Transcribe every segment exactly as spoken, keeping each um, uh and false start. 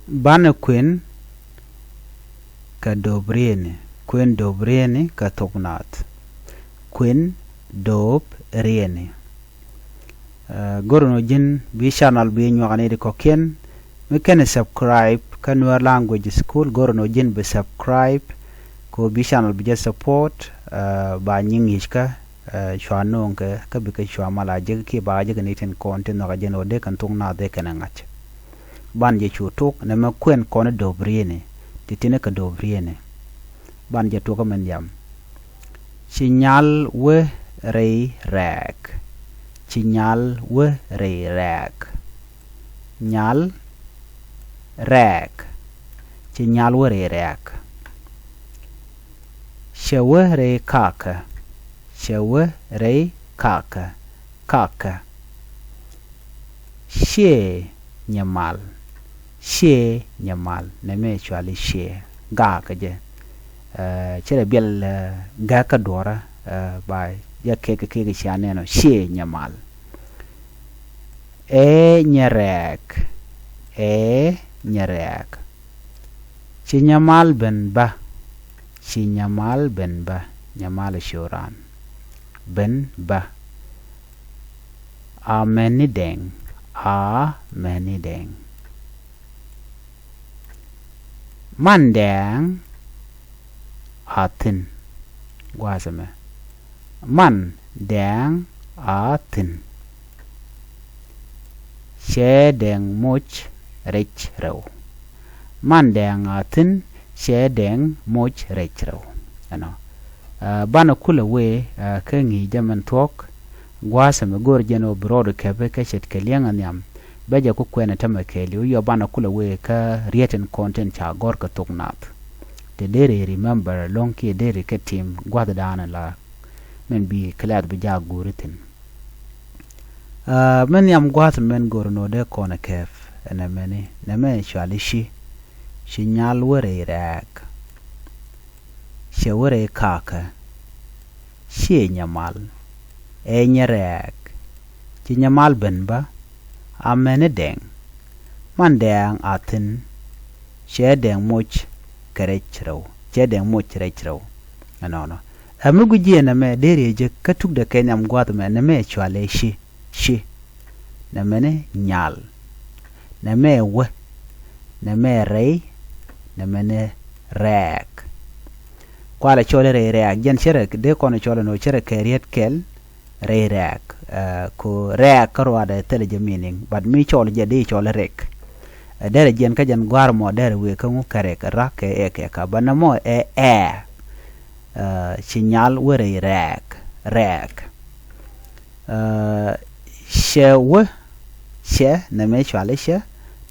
Banɛ kuën kɛ do̱p rieni. Kuën do̱p rieni kɛ thok naath. Kuën do̱p rieni. Ɛ, go̱r ni ɣöö ji̱n bi channel bi nyuak ni di kɔ̱kiɛn. Mi kɛn subscribe kä Nuer Language School, go̱r ni ɣöö ji̱n bi subscribe kɛ ɣöö bi channel bi jɛ support, ɛ, ba nyiŋ yic kä, ɛ, cua no̱o̱ŋ kɛ, kä bikɛ cua mal a jek kiɛ ba jek ni tin kɔn ti nhɔk a jɛn ɣöö dee kɛn thok naath dee kɛn ɛ ŋa̱c. Ban jɛ cu tok nɛmɛ kuën kɔn do̱p rieni. Ti tini kɛ do̱p rieni. Ban jɛ tok kä min yam. Ci nyal wä rɛy rɛɛk. Ci nyal wä rɛy rɛɛk. Nyal, rɛɛk. Ci nyal wä rɛy rɛɛk. Cɛ wä rɛy kakä. Cɛ wä rɛy kakä. Kakä. Ciɛ nyɛ mal. Ciɛ nyɛ mal. Nɛmɛ cuali ciɛ. Gakä jɛ. Ɛ, ci rɛ biɛl, ɛ, gakä duɔrä, ɛ, ba jɛ kek kek cia nɛn ɔ. Ciɛ nyɛ mal. Ɛ nyɛ rɛɛk. Ɛ nyɛ rɛɛk. Ci nyɛ mal ben bä. Ci nyɛ mal ben bä. Nyɛ mal ɛ cio̱o̱ran. Ben bä. Amɛni dɛŋ. Amɛni dɛŋ. Man dɛŋ a thi̱n. Gua̱a̱th ɛmɛ. Man dɛŋ a thi̱n. Cɛ dɛŋ moc rɛc rɛw. Man dɛŋ a thi̱n, cɛ dɛŋ moc rɛc rɛw. Ɛnɔ. Ɛ, banɛ kulɛ wee, ɛ, kä ŋi̱i̱c jɛ min thuɔ̱k. Gua̱a̱th ɛmɛ go̱o̱r jɛn ɣöö bi rɔɔdu kɛpɛ kä ce̱tkɛ li̱eŋ a nhiam. Bɛ jɛ ku kuɛn ɛ tämɛ kɛɛliw, yɔ banɛ kulɛ wee kä riet in kɔn tin ca gɔ̱r kɛ thok naath. Te deri remember ɛlɔ̱ŋ kiɛ deri kɛ tim gua̱thdan la min bi kɛ lɛth bi jaak guuri thi̱n. Ɛ, min nhiam gua̱a̱th min go̱r nɔ dee kɔn ɛ kɛp ɛ nɛmɛni, nɛmɛ cuali ci. Ci nyal wä rɛy rɛɛk. Cɛ wä rɛy kakä. Ciɛ nyɛ mal. Ɛ nyɛ rɛɛk. Ci nyɛ mal ben bä. Amɛni dɛŋ. Man dɛŋ a thi̱n. Cɛ dɛŋ moc kɛ rɛc rɛw. Cɛ dɛŋ moc rɛc rɛw. Ɛnɔnɔ. Ɛ mi gui̱c jiɛ nɛmɛ deri ɛ jek kä tukdɛ kɛ nhiam gua̱a̱th mɛ nɛmɛ cualɛ ci. Ci. Nɛmɛni nyal. Nɛmɛ wä. Nɛmɛ rɛy. Nɛmɛni rɛɛk. Kualɛ cɔl rɛy rɛɛk. Jɛn cɛ rɛ dee kɔn cɔl nɔ cɛ rɛ kɛ riet kɛl. Rɛy rɛɛk. Ɛ, ko rɛɛk kä ruaadɛ thilɛ jɛ meaning. But mi cɔl jɛ dee cɔl rɛk. Ɛ, derɛ jɛn kä jɛn gua̱r mɔ derɛ wëë kä ŋu kɛ rɛk. Rak kɛ ɛ kɛ ka. But nɛmɔ ɛ ɛ. Ɛ, ci nyal wä rɛy rɛɛk. Rɛɛk. Ɛ, cɛ wä, cɛ, nɛmɛ cuali cɛ,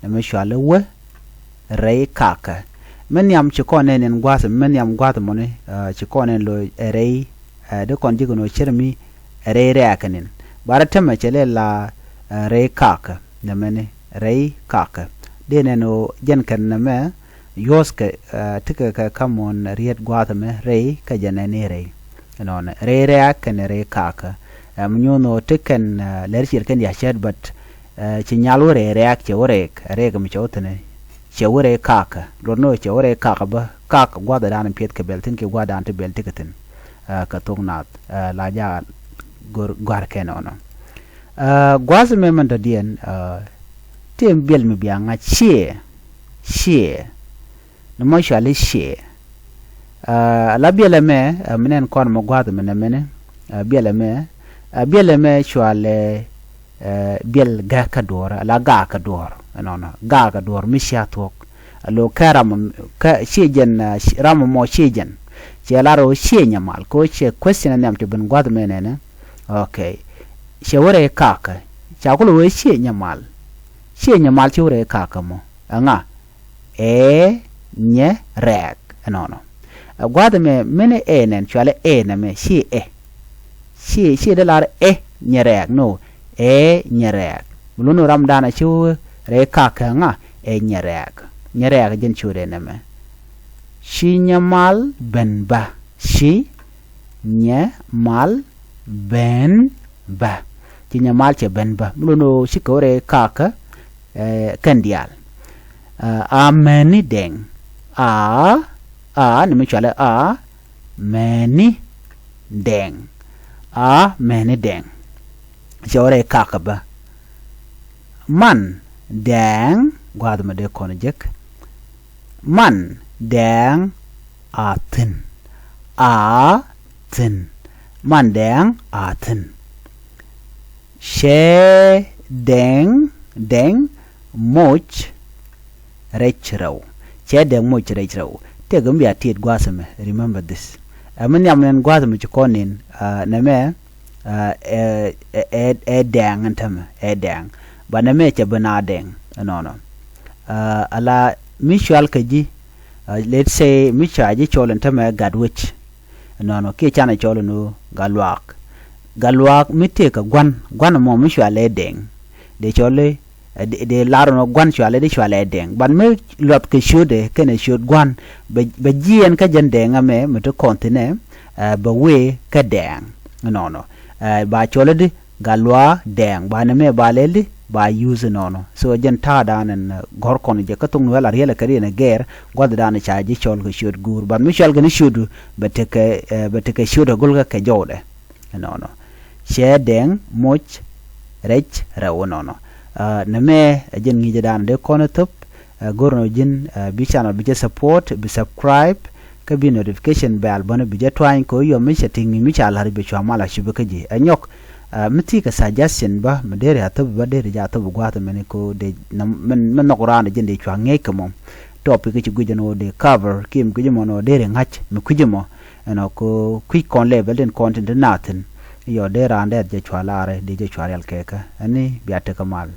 nɛmɛ cuali wä, rɛy kakä. Min nhiam ci kɔn nɛn in gua̱th, min nhiam gua̱th mɔni, ɛ, ci kɔn nɛn lo ɛ rɛy, ɛ, di kɔn ji̱ kɛ nɔ cir mi, ɛ rɛy rɛɛkä nin. Bara tämɛ cɛ lɛ la, ɛ, rɛy kakä, nɛmɛni, rɛy kakä. Di nɛn ɔ jɛn kɛn nɛmɛ, Yuɔ̱thkɛ, ɛ, tekɛ kɛ ka̱mɔn riet gua̱a̱th ɛmɛ rɛy kä jɛn ɛn i̱ rɛy. Ɛnɔnɛ rɛy rɛ̈ɛ̈k kɛnɛ rɛy kakä. Ɛ, mi nyuɔ̱n ɣöö te kɛn, ɛ, lɛr ciɛl kɛn dia̱ cɛt, but, ɛ, ci nyal wä rɛy rɛ̈ɛ̈k cɛ wä rɛɛk, rɛɛk mi cɛ wä thi̱n ɛ. Cɛ wä rɛy kakä. Luɔt ni ɣöö cɛ wä rɛy kakä bä, kakä gua̱a̱th dan piɛth kɛ bɛl thi̱n kiɛ gua̱a̱th dan ti bɛl ti kɛ thi̱n. Ɛ, kɛ thok naath, ɛ, la jaa gɔ̱r, gɔ̱a̱r kɛn ɔnɔ. Ɛ, gua̱a̱th ɛmɛ mɛn dɔ̱diɛn, ɛ, tëë biɛl mi bia ŋa̱c ciɛ, ciɛ. Ni mɔ cuali ciɛ. Ɛ, la biɛl ɛmɛ, ɛ, mi nɛn kɔn mɔ gua̱a̱th ɛmɛ nɛmɛni, ɛ, biɛl ɛmɛ, ɛ, biɛl ɛmɛ cuali, ɛ, biɛl gɛk kä duɔ̱ɔ̱r, la gaak kä duɔ̱ɔ̱r, ɛnɔnɔ, gaak kä duɔ̱ɔ̱r mi cia thuɔ̱k. Ɛ, lo kɛ ram, kɛ ciɛ jɛn, ɛ, ci-, ram mɔ ciɛ jɛn. Ciɛ lar ɣöö ciɛ nyɛ mal, kɛ ɣöö ciɛ question ɛ nhiam ti ben gua̱a̱th ɛmɛ nɛnɛ. Ok. Ciɛ wä rɛy kakä. Ca kulɛ wee ciɛ nyɛ mal. Ciɛ nyɛ mal ci wä rɛy kakä mɔ. Ɛŋa? Ɛ nyɛ rɛɛk. Ɛnɔnɔ. Ɛ gua̱a̱th ɛmɛ, mini ɛ nɛn, cuali ɛ nɛmɛ, ci ɛ. Ci, ci dee lar ɛ nyɛ rɛɛk, no. Ɛ nyɛ rɛɛk. Mi luni ram danɔ ci wä rɛy kakä ŋa, ɛ nyɛ rɛɛk. Nyɛ rɛɛk jɛn ci wä rɛy nɛmɛ. Ci nyɛ mal ben bä. Ci nyɛ mal ben bä. Ci nyɛ mal cɛ ben bä. Mi luni ɣöö cikɛ wä rɛy kakä, ɛ, kɛn diaal. A mäni dɛŋ. A, a ni mi cualɛ a mäni dɛŋ. A mäni dɛŋ. Cɛ wä rɛy kakä bä. Man dɛŋ gua̱a̱th mɛ dee kɔn jek. Man dɛŋ a thi̱n. A thi̱n. Man dɛŋ a thi̱n. Cɛ dɛŋ, dɛŋ moc rɛc rɛw. Cɛ dɛŋ moc rɛc rɛw. Tëëkɛ mi bia tiet gua̱a̱th ɛmɛ, remember this. Ɛ mi nhiam nɛn gua̱a̱th ɛmɛ ci kɔn nin, nɛmɛ ɛ, ɛ, ɛ, ɛ dɛŋ ɛn tämɛ, ɛ dɛŋ. But nɛmɛ cɛ bi na dɛŋ ɛnɔnɔ. Ala mi cual kɛ ji̱, let's say mi cua ji̱ cɔl ɛn tämɛ gat wec. Ɛnɔnɔ kiɛ canɛ cɔl ɛn ɣöö gat luaak. Gat luaak mi tëëkɛ gua̱n, gua̱n ɛmɔ mi cual ɛ dɛŋ. Dee cɔl i̱, dee lar ɛn ɣöö gua̱n cual ɛ di cual ɛ dɛŋ. But mi luath kɛ ciötdɛ kɛnɛ ciöt gua̱n, bɛ, bɛ jiɛɛn kä jɛn dɛŋ ɛmɛ mi ti kɔn thi̱nɛ, bɛ wee kä dɛŋ. Ɛnɔnɔ ba cɔl ɛ di gat luaak dɛŋ, ba nɛmɛ ba lɛl di ba use ɛnɔnɔ. So jɛn ta̱a̱ dan ɛn gɔ̱r kɔn jɛ kä thok ni wä la riɛl ɛ kɛ ri ɛn ɛ gɛɛr gua̱th dan ca ji̱ cɔl kɛ ciöt guur. But mi cual kɛ ni ciötdu bɛ tekɛ, bɛ tekɛ ciötdɛ go̱lkɛ kɛ jɔwdɛ. Ɛnɔnɔ cɛ dɛŋ moc rɛc rɛw ɛnɔnɔ. Nɛmɛ ɛ jɛn ŋi̱i̱cɛ dan dee kɔn ɛ thöp. Go̱r nɔ ji̱n bi channel bi jɛ support, bi subscribe, kä bi notification bell bäni bi jɛ twany kɛ ɣöö yɔ mi cɛ ti ŋi̱i̱c mi ca la̱r bi cua mal a cupi kä ji̱ ɛ nyɔk. Mi thikɛ suggestion bä mi deri a thop bä deri jɛ a thop gua̱a̱th mɛni kɛ ɣöö dee mi nhɔk raan ji̱n dee cua ŋi̱eec kɛ mɔ. Topic ci guic ɛn ɣöö dee cover kiɛ mi guic ɛmɔ ɛn ɣöö deri ŋa̱c mi kui̱c ɛmɔ. Ɛnɔ kɛ ɣöö kui̱c kɔn level tin kɔn tin ti naath thi̱n. Yɔ dee raan dee jɛ cua laarɛ dee jɛ cua rial kɛɛkä ɛni bia tekɛ mal.